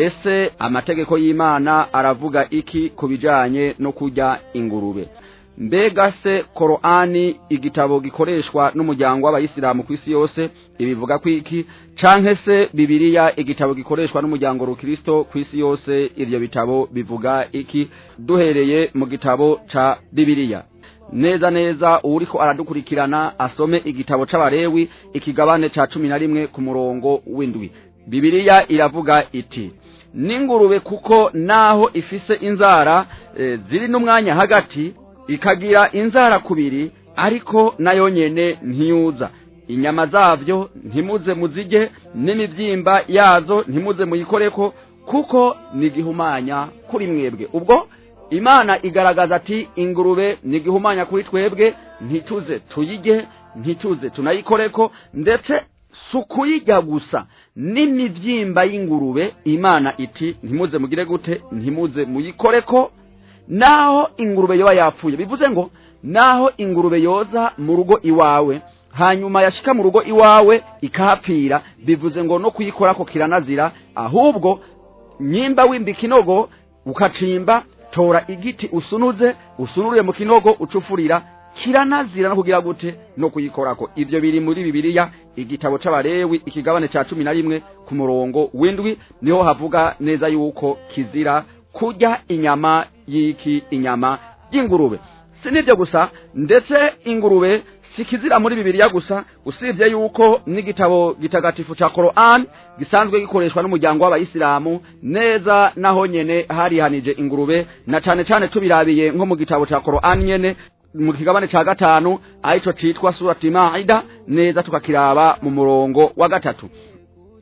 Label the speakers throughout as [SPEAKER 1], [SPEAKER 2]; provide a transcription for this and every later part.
[SPEAKER 1] Ese amategeko y'Imana aravuga iki ku bijanye no kurya ingurube? Mbega se Korani, igitabo gikoreshwa n'umuryango w'abayisilamu ku isi yose, ibivuga ko iki? Canke se Bibiliya, igitabo gikoreshwa n'umuryango rukristo ku isi yose, ivyo bitabo bivuga iki? Duhereye mu gitabo ca Bibiliya, neza neza uwuriko aradukurikirana asome igitabo c'Abarewi, ikigabane ca 11 ku murongo w'7. Bibiliya iravuga iti: "N'ingurube, kuko naho ifise inzara ziri n'umwanya hagati, ikagira inzara kubiri, ariko nayo nyene ntiyuza. Inyama zavyo ntimuze muzirye, n'imibyimba yazo ntimuze muyikoreko, kuko ni igihumanya kuri mwebwe." Ubwo Imana igaragaza ati: "Ingurube ni igihumanya kuri twebwe, ntituze tuyirye, ntituze tunayikoreko." Ndetse si ukuyirya gusa, n'imibyimba y'ingurube Imana iti: "Ntimuze mugire gute? Ntimuze muyikoreko." Naho ingurube yoba yapfuye, bivuze ngo naho ingurube yoza mu rugo iwawe, hanyuma yashika mu rugo iwawe ikahapfira, bivuze ngo no kuyikorako kiranazira. Ahubwo nyimba wimba ikinogo ukacimba, tora igiti usunuze, usunurire mu kinogo ucufurira. Kiranazira no kugira gute? No kuyikorako. Ibyo biri muri Bibiliya, igitabo c'Abarewi, ikigabane ca 11 ku murongo w'7, niho havuga neza yuko kizira kurya inyama y'iki? Inyama y'ingurube. Si nibyo gusa, ndetse ingurube si kizira muri Bibiliya gusa, usibye yuko n'igitabo gitagatifu ca Koran gisanzwe gikoreshwa n'umuryango w'abayisilamu, neza naho nyene harihanije ingurube, na cane cane tubirabiye nko mu gitabo ca Koran nyene, mu kigabane ca 5, arico citwa Surati Maida, neza tukakiraba mu murongo wa 3,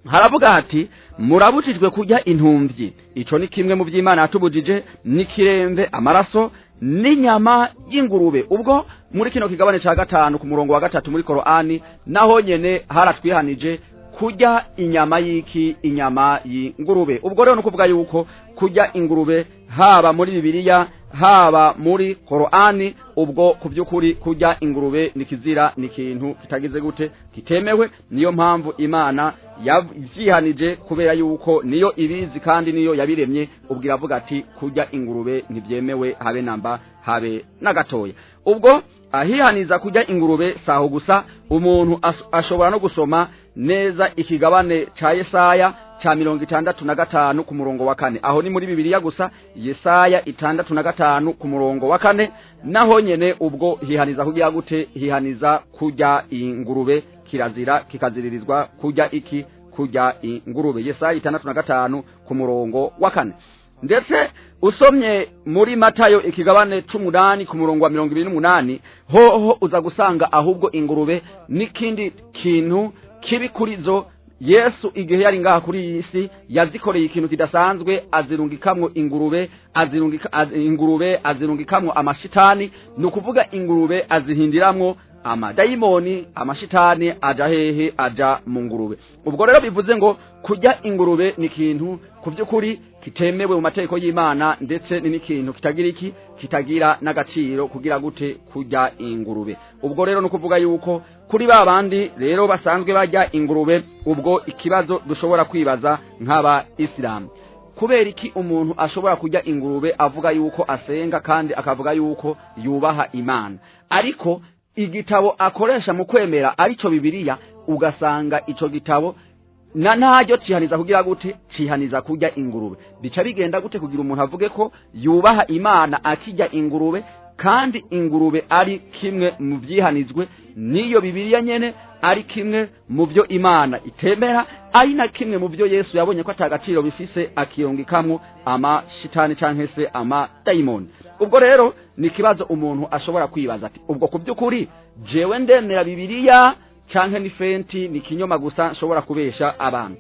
[SPEAKER 1] haravuga hati: "Murabujijwe kurya intumvyi." Ico ni kimwe mu vy'Imana yatubujije, n'ikiremve, amaraso n'inyama y'ingurube. Ubwo muri kino kigabane ca 5 ku murongo wa 3 muri Korani, naho nyene haratwihanije kurya inyama y'iki? Inyama y'ingurube. Ubwo rero nukuvuga yuko kurya ingurube, haba muri Bibiliya, haba muri Korani, ubwo ku by'ukuri kurya ingurube ni kizira, ni ikintu kitagize gute? Kitemewe. Niyo mpamvu Imana yavyihanije, kubera yuko niyo ibizi kandi niyo yabiremye. Ubwo iravuga ati: "Kurya ingurube ntibyemewe, habe namba, habe na gatoya." Ubwo ahihaniza kurya ingurube saho gusa, umuntu ashobora no gusoma neza ikigabane ca Yesaya ca 65 ku murongo wa 4. Aho ni muri Bibiliya gusa, Yesaya 65 ku murongo wa 4, naho nyene ubwo hihaniza kurya gute? Hihaniza kurya ingurube. Kirazira kikaziririzwa kurya iki? Kurya ingurube. Yesaya 65 ku murongo wa 4. Ndetse usomye muri Matayo, ikigabane c'8 ku murongo wa 28, hoho uza gusanga ahubwo ingurube n'ikindi kintu kibi kuri zo. Yesu igihe yari ngaha kuri iyi si yazikoreye ikintu kidasanzwe, azirungikamwo ingurube, azirungika ingurube, azirungikamwo amashitani. Ni ukuvuga ingurube azihindiramwo amadayimoni, amashitani aja hehe? Aja mu ngurube. Ubwo rero bivuze ngo kurya ingurube ni ikintu ku by'ukuri kitemewe mu mategeko y'Imana, ndetse ni n'ikintu kitagira iki? Kitagira n'agaciro kugira gute? Kurya ingurube. Ubwo rero ni ukuvuga yuko kuri ba bandi rero basanzwe barya ingurube, ubwo ikibazo dushobora kwibaza nk'aba isilamu: kubera iki umuntu ashobora kurya ingurube avuga yuko asenga kandi akavuga yuko yubaha Imana, ariko igitabo akoresha mu kwemera, arico Bibiliya, ugasanga ico gitabo na ntaryo cihaniza kugira gute? Cihaniza kurya ingurube? Bica bigenda gute kugira umuntu avuge ko yubaha Imana akirya ingurube, kandi ingurube ari kimwe mu vyihanizwe niyo Bibiliya nyene, ari kimwe mu byo Imana itemera, ari na kimwe mu byo Yesu yabonye ko atagaciro bifise, akiyongikamwo amashitani canke se amadayimoni? Ubwo rero ni ikibazo umuntu ashobora kwibaza ati: "Ubwo ku by'ukuri jewe ndemera Bibiliya, canke ni fenti, ni kinyoma gusa nshobora kubesha abantu?"